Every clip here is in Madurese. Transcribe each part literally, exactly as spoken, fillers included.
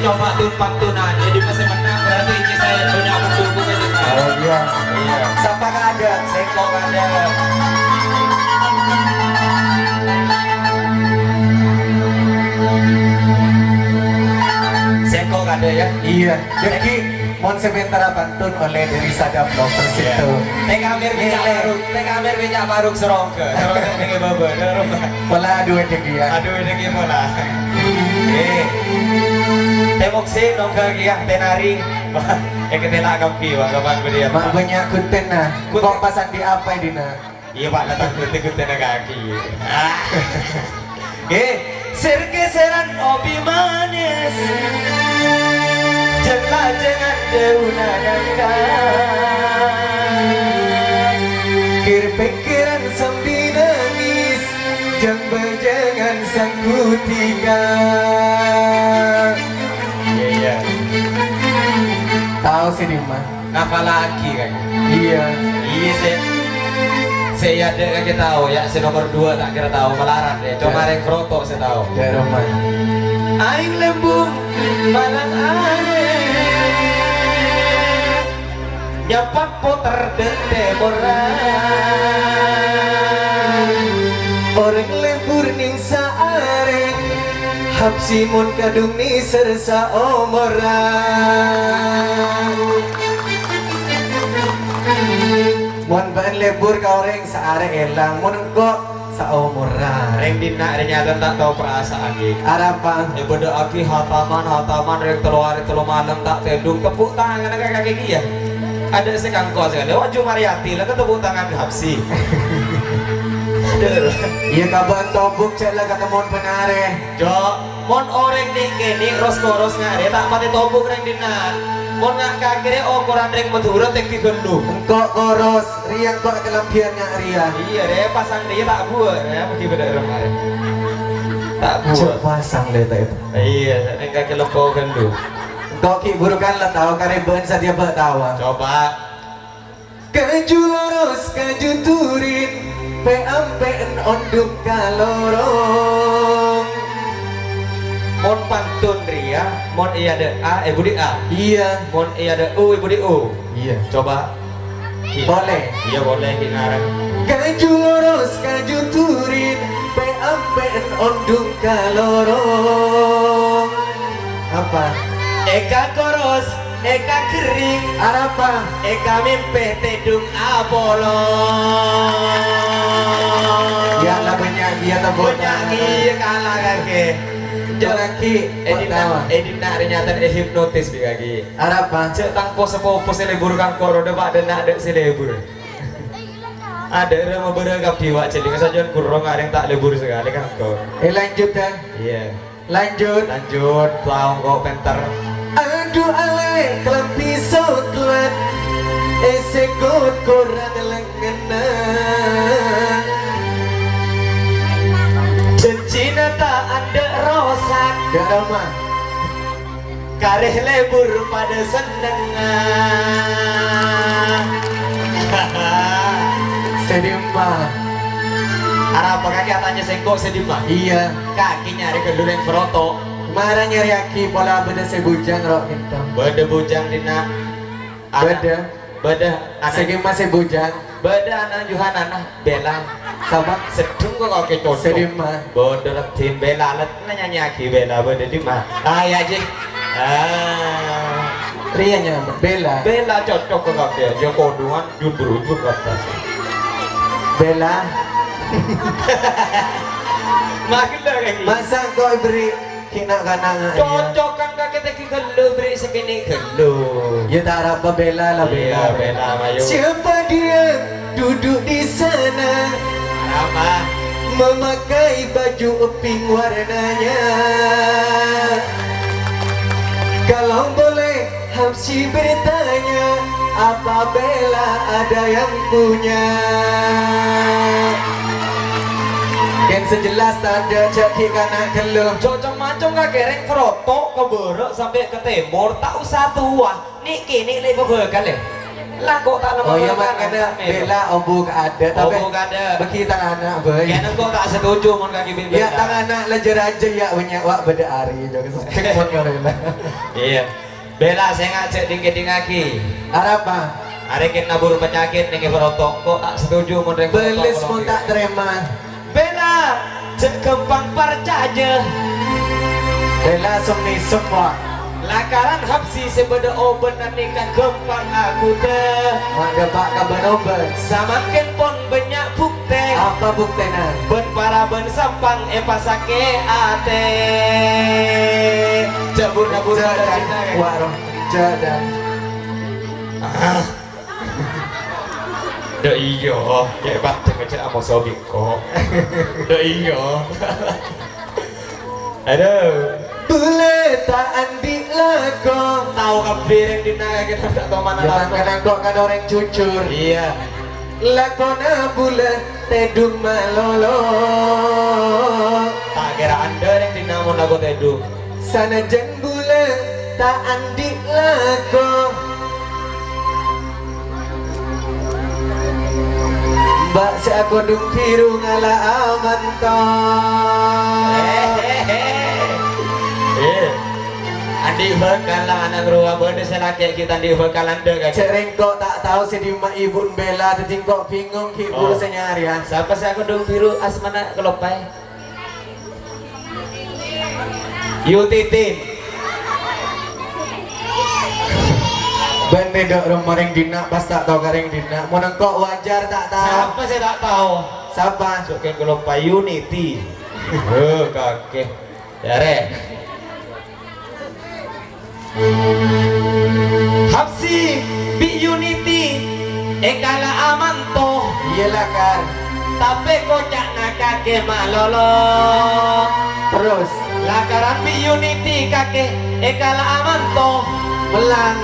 Coba tun-pantunan, jadi masih menang, berarti ini saya punya waktu bukan. Oh iya. Iya. Sapa kada? Sengko kada. Sengko kada ya? Iya. Jadi, mon sementara pantun oleh dari Sadap Lovers itu. Teka amir minyak baruk, teka amir minyak baruk serongga. Serongga ini baba, serongga. Pola aduh ini ya. Aduh ini pola. Eh. Temok sih nongga kia tenari. Eh ketela kampi wa kapan beliau. Mak banyak kuten nah. Kuten. Kok pasan di apa ini nah? Iya, Pak, datang kute-kute na kaki. Ah. Nggih, ser-keseran obi manis. Jeng-lajengan deuna nangka. Kir-pengkiran sambi nangis. Jeng-bajengan sanggutika. Iya, iya. Tahu sih, Dimas. Ngapalagi, kan? Iya. Iya, sè, sè èadâ' kakè tao, ya, sè nomer dua ta' kèra tao, malarat, ya. Coma rèng Froto sè tao. Ya, Roman. Aèng lembung malang arè, nyampat poter dâ' tèmorra. Orèng lembur nèng saarè, Habsi mon kadhung nèser saomorra. Mon bâ'na lebur ka orèng saarè èlang, mon engko' saomorra. Rèng dinna' rè nyatana ta' tao parasaan, ghi. Arapa? Èbâdâ'aghi hataman, hataman rèng tello arè tello malem ta' tèdung, tepuk tangan ka kakè kèya. Adâ' sè kangko sakalè, wah, Jumariyati la katepuk tangan ka Habsi. Adâ'. Iyâ, kabân tobuk cè' la katemmowan bân arè. Jo, mon orèng nè'-kènè' ros-koros nga' rè ta' patè tobuk rèng dinna'. Mon nga' kakè rè okoran rèng Madhurâ tèngghi ghâllu. Engko' koros, rèya engko' kalambhiyân nga' rèya. Iyâ, rè, pasang rèya ta' buwâ', rè, bâgi bâdâ rèng arè. Ta' buwâ'. Jhâ' pasang lè ta' èto. Iyâ, nèng kakè loppo ghâllu. Engko' ghi' buru kan la tao karè bâ'na satèya bâ' tao. Coba. Kaju loros, kaju turin, pè'-ampè'en ondhuk ka lorong. Mon pantun rèya, mon è adâ' A, è budi A. Iyâ. Mon è adâ' U, è budi U. Iyâ. Coba. Ki-, boleh. Iyâ, boleh, Ki Narang. Kaju loros, kaju turin, pè'-ampè'en ondhuk ka lorong. Apa? Èka koros, èka ghering. Arapa? Èka mèmpè tèdung apolong. Ya, la bânnya' kèya tepuk tangan. Bânnya' kèya kala kakè. Jhâ' lagi, è dinna', è dinna' rè nyatana èhipnotis bi' kakè. Arapa? Jhâ' tang po-sapopo sè lebur kangko' rodâ padâna adâ' sè lebur. Adâ' rè mabârâ kabbhi wa' jhâlinga sajân kurrong arèng ta' lebur sakalè kangko'. Eh, lanjut, ya. Iyâ. Lanjut. Lanjut, tao engko' pènter. Adu alè' kalambhi soklat, èsèkot korang lengngenna. Jhânjhina ta' andâ' rosak. Ya, Rama. Karè lebur padâ sennengnga. Sè dimma? Arapa kakè atanya sèngko' sè dimma? Iyâ. Kakè nyarè ghâllu rèng Froto. Mara nyarèyaghi pola bâdâ sè bujang, ro', kento. Bâdâ bujang dinna'. Ana-, bâdâ. Bâdâ ana-, sè kèma sè bujang. Bâdâ ana' Yohanana, Bella. Sapa? Seddhung kok kakè cocok. Sè dimma? Bâdâ Reddhin Bella, let-, nanyanyaghi Bella bâdâ dimma? Ah, ya, Ji. Ah. Rèya nyamana Bella. Bella cocok kok kakè. Ya, kodungan jujur-jujur kata. Bella. Makin lho, kakè. Masa kok beri Kèna kana nga' iyâ. Cocokan kakè tèngghi ghâllu, bherri' sakènè' ghâllu. Iyâ, ta' arapa bella la, bella. Iyâ, bella, mayu. Siapa dia duduk di sana? Arapa? Memakai baju pink warnanya. Kalau boleh, Habsyi bertanya, apa Bella ada yang punya? Kèng sè jelas tadâ' jhâ' ghi' kana' ghâllu. Jhâ' cem-macem ka kèrèng, Froto, ka bârâ' sampè' ka tèmor, ta' osa towa. Nè'-kènè' la èpabhâkal, è. Lah, kok ta' nemmo. Oh, iyâ, bhâkal mangkana samè, bhâi. Bella obu ka adâ', tapè obu ka adâ'. Bâgi tang ana', bhâi. Kèng engko' ta' setuju mon kakè bi' Bella. Iyâ, tang ana' lajâ-rajâ, iyâ, bânnya', wa', bâdâ arè, jâ' sèttèng mon ka Bella. Iyâ. Bella, sènga' jhâ' ding-kèdingngaghi. Arapa? Arèya kèng nabur panyakèt neng è Froto. Kok ta' setuju mon rèng Froto. Bellès mon ta' tarèma. Bella, jhâ' ghâmpang parcajâ. Bella, sem-nèsem, wa'. Lakaran Habsyi sè bâdâ obâ nèka ghâmpang aghudâ. Ma' dâpa' ka bân obâ. Samangkèn pon bânnya' buktè. Apa buktèna? Bân para bân Sampang èpasakè' atè. Jhâ' bur-nabur. Jhâ', Dan. Wa', roh. Jhâ', Dan. Ah. Dâ' iyâ, cè' bâdâ ngajhâk amoso bi' engko'. Dâ' iyâ. Adhu. Bulâ ta' andi' lako. Tao kabbhi rèng dinna' kakè ta' tao mana. Yâ, lako. Mangkana engko' kan orèng jujur. Iyâ. Lakona bulâ tèdung malolo. Ta' kèra andhâ' rèng dinna' mon lako tèdung. Sanajjân bulâ ta' andi' lako. Mbak sè akodhung biru ngala'a manto. Eh, eh, eh. Eh, andi' bhâkal la ana'na rowa bâdâ sè lakè' ghi' ta' andi' bhâkal andhâ' kakè. Cè' rèng ko' ta' tao sè dimma ibu'na Bella, dhâddhi ko' bingung ghi' buru sè nyarè, yâ. Sapa sè akodhung biru asmana kaloppaè? Yu Titin. Bânnè dâ' remma rèng dinna' pas ta' tao ka rèng dinna'. Mon engko' wajar ta' tao. Sapa sè ta' tao? Sapa? Sok kèng kaloppa Yuniti. Heh, kakè. Yâ, rè. Habsyi bi' Yuniti èkala'a manto. Iyâ, lakar. Tapè koca'na kakè malolo. Terros? Lakaran bi' Yuniti kakè èkala'a manto. Mellang.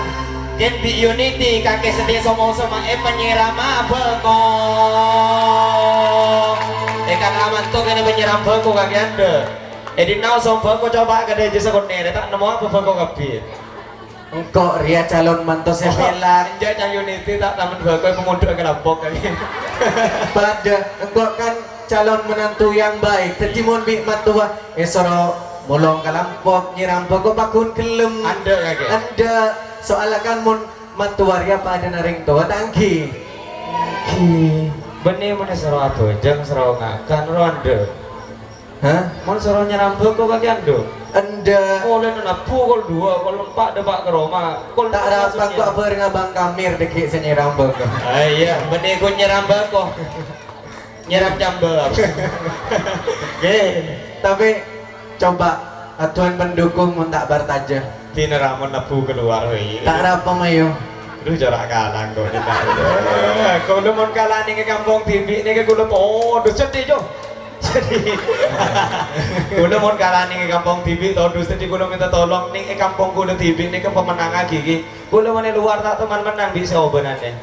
Kèng bi' Yuniti kakè satèya soma-soma èpanyèrama bhâko. Èkala'a manto kèng èpanyèram bhâko kakè andhâ'. È dinna' osong bhâko coba ka dâjâ sakonè' rè, ta' nemmo apa bhâko kabbhi. Engko' rèya calon manto sè Oh, pelang. Enjâ' Cang Yuniti ta' tamen bhâko pamondhu'â ka Lombok kali. Padâ, engko' kan calon menantu yang baik. Dhâddhi mon bi' mattowa èsoro molong ka Lombok, nyèram bhâko pagghun ghellem. Andhâ' kakè? Andhâ'. Soalla kan mon mattowa rèya padâna rèng towa, ta' ènggi? Ènggi. Bânnè mon èsoro abhâjâng, èsoro ngakan, ro andhâ'. Hah? Mon soro nyèram bhâko kakè andhâ'? Endâ'. Polè nabbu kol duwâ', kol empa' dâpa' ka roma. Kol Ta' rapang kok bhârengnga Bang Kamir dâggi' sè nyèram bhâko. Ah, iyâ, bânnè ghun nyèram bhâko. Nyèram cambâ. Ngghi. Tapè, coba, adu'ân pendukung mon ta' parcajâ. Dinna' ramon nabbu kalowar, wèh. Ta' rapang, ayo. Aduh, jhâ' ra kalang kok, Dinna'. Eh, kaulâ mon kala nèng è kampong dhibi' nèka kaulâ todus sedhi, Jo. Jadi, kaulâ mon kala nèng è kampong dhibi' todus, jadi kaulâ mènta tolong nèng è kampong kaulâ dhibi' nèka pamennang aghi, ghi. Kaulâ mon è lowar ta' toman mennang bi' sè obânan, eh.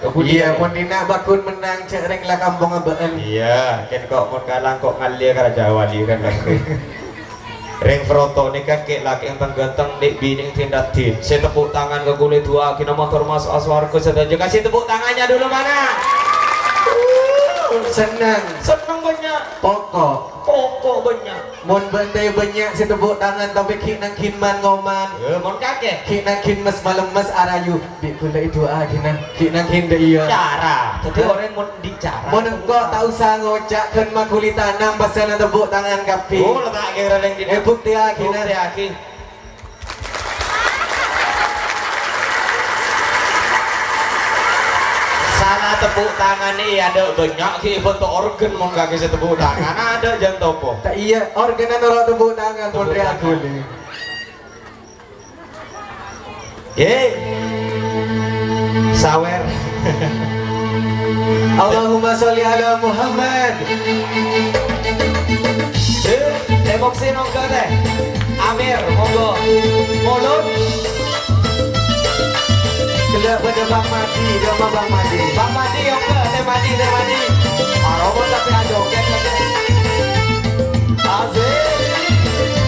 Iyâ, mon Dinna' bhâghun mennang, jhâ' rèng la kampongnga bâ'ân. Iyâ, kèng kok mon kalang kok ngallè ka Raja Wali kan, bhâghun. Rèng Froto nèka kè' lakè' ganteng-ganteng, nè' binè' din-raddhin. Sè tepuk tangan ka kaulâ du'aaghi na' motor maso' a sowarga sadhâjâ. Kasih tepuk tangannya dulu, mana? Senneng. Senneng bânnya'. Poko'. Poko' bânnya'. Mon bântè bânnya' sè tepuk tangan, tapè ghi' nang ghin man-ngoman. Eh, mon kakè? Ghi' nang ghin mes-malemmes arayu. Bi' kaulâ èdu'aaghina, ghi' nang ghin dâ' iyâ. Cara. Dhâddhi Hah? orèng mon andi' cara. Mon engko' ta' osa ngoca', ghân maghuli tanam, pasana tepuk tangan kabbhi. Oh, la ta' kèra rèng dinna'. Eh, buktèaghina. Buktèaghi. Sala tepuk tangan nè, adâ' bânnya' ghi' bhânto organ mon kakè sè tepuk tangan. Adâ' jhân topo. Ta' iyâ, organna noro' tepuk tangan, mon Tepuk tangan. rèaguli. Ye. Sawer. Allahumma sholli ala Muhammad. Eh, tepok sè nongga tè. Amir, monggo. Mulus. Ghellâ' bâdâ Bang Madi, dâpa' Bang Madi. Bang Madi, nongga, tè Madi, tè Madi. Aromo tapi ajokèt, ajokèt. Asik.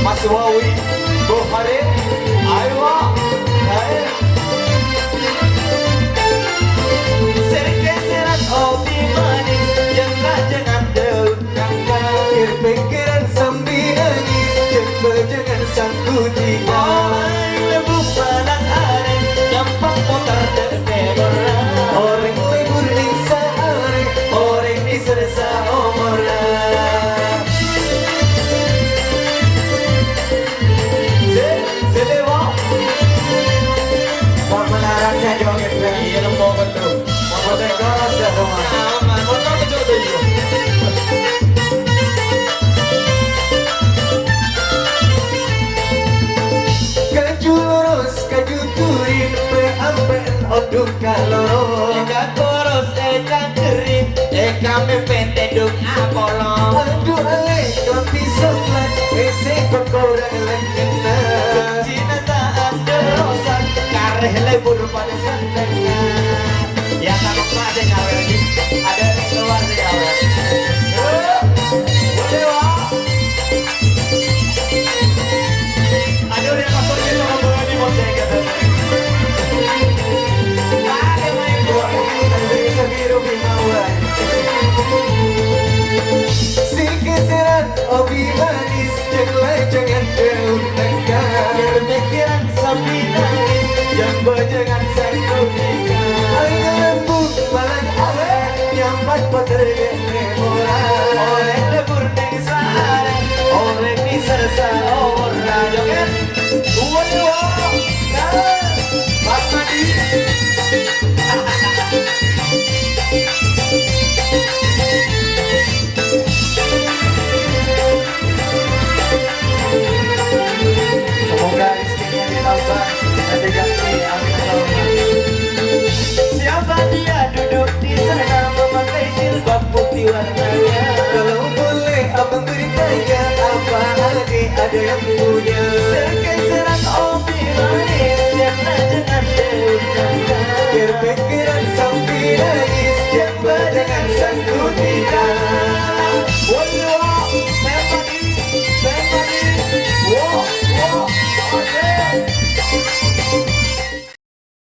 Mas Wawi, Bu Farid, ayo, Wak. Ayo. Orèng lebur neng saarè, orèng nèser saomorra. Sè, sè lèbât. Pak Malaran sè joget, Bang. Iyâ, nempo betul. Monggo tengkoros ya, teman. Aman, monggo kejot, iya. Kaju lurus, kaju turi, pe-, ampe'en ondung kaloro. Eka koros, eka kering, eka mepet tedung apolo. Adu ale, kopi soklat, ese kokora lengenna. Cina ta' ada rosak, kareh lebur pada sandang. Ya, tak lupa ada nyawer lagi. Ada di luar sih, nyawer. Boleh, Wak? Aduh, dia pastor dia sama bola di bonceng, kata. Ada main bola. Bisa biru, bisa mawar. Singkiran obi manis, jeng-lejengan daun tengka. Pikiran sambi nangis, jang bojongan sanggup nikah. Ayo lembut malang awet, nyambat pater gene mora. Orèng lebur neng saarè, orèng nèser saomorra. Joget. Dua, dua. Nah, Mas Madi. Semoga rezekinya ditambah dan diganti. Amin, Allahumma. Siapa dia duduk di sana memakai jilbab putih warnanya? Kalau boleh abang bertanya, apa adik ada yang punya?